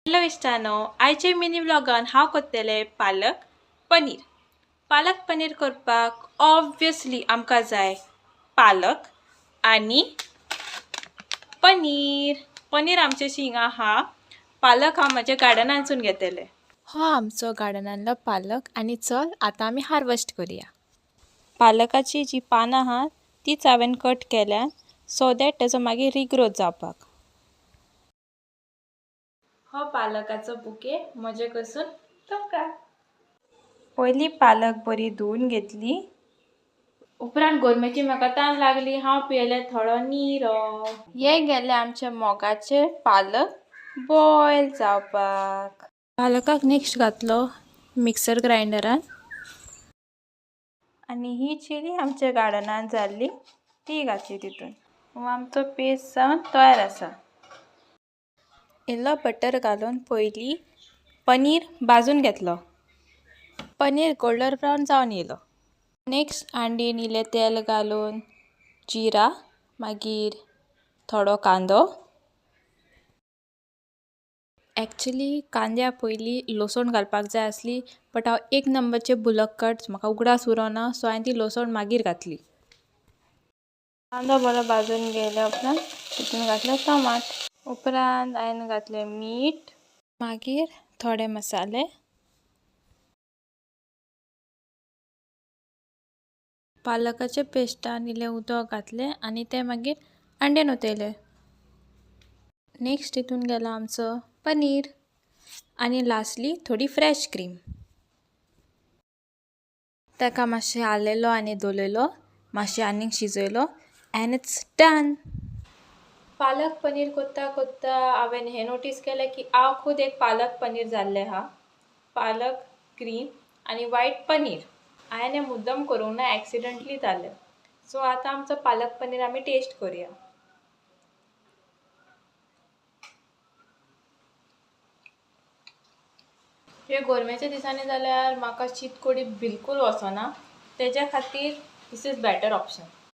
Hello इश्टानो, आयचे mini व्लॉगान हांव करतलें पालक पनीर। पालक पनीर करपाक ऑब्वियसली आमकां जाय पालक आनी पनीर। पनीर आमचे शिंगा आहा, पालक हांव म्हज्या गार्डनांतसून घेतले। हो आमचो गार्डनांतलो पालक आनी चल आतां आमी हार्वेस्ट करुया। पालकाची जी पानां आहा तीच हांवें कट केल्या सो that तेजो मागीर रिग्रोथ जावपाक। हो पालकाचो बुके म्हजे कडसून तुमकां। पयली पालक बरी धुवन घेतली, उपरांत गोरमेची म्हाका तान लागली, हांव पियेलें थोडो निरो। हे गेले आमचे मोगाचे पालक बॉयल जावपाक। पालकाक नेक्स्ट घातलो मिक्सर ग्रायंडरान आनी ही चिली आमच्या गार्डनान जाल्ली ती घातली तितून। आमचो पेस्ट जावन तयार आसा। इल्लो बटर घालून पयली पनीर भाजून घेतलो। पनीर गोल्डन ब्रावन जावन येयलो। नेक्स्ट हांडीन इल्लें तेल घालून जिरा, मागीर थोडो कांदो। एक्चुली कांद्या पयली लसण घालपाक जाय आसली, बट हांव एक नंबरचे बुलक्कट, म्हाका उगडास उरोना, सो हांवें ती लसण मागीर घातली। कांदो बरो भाजून गेल्या उपरांत तितून घातलो टमाट, उपरांत हांवें घातलें मीठ, मागीर थोडे मसाले, पालकाच्या पेस्टान इल्लें उदक घातलें आनी तें मागीर अंडेन ओतयलें। नेक्स्ट तितून गेलो आमचो पनीर आनी लास्टली थोडी फ्रेश क्रीम। ताका मातशें हालयलो आनी धोलयलो, मातशें आनीक शिजयलो and it's done. Palak paneer कोत्ता कोत्ता हांवें हें नोटीस केलें की हांव खूद एक पालक पनीर जाल्लें आहा। पालक क्रीम आनी वायट पनीर हांवें हें मुद्दम करूंक ना, एक्सिडंटली जालें। सो आतां आमचो पालक पनीर आमी टेस्ट करुया। हे गोरमेच्या दिसांनी जाल्यार म्हाका शीत कोडी बिलकूल वचना, तेज्या खातीर this is better option.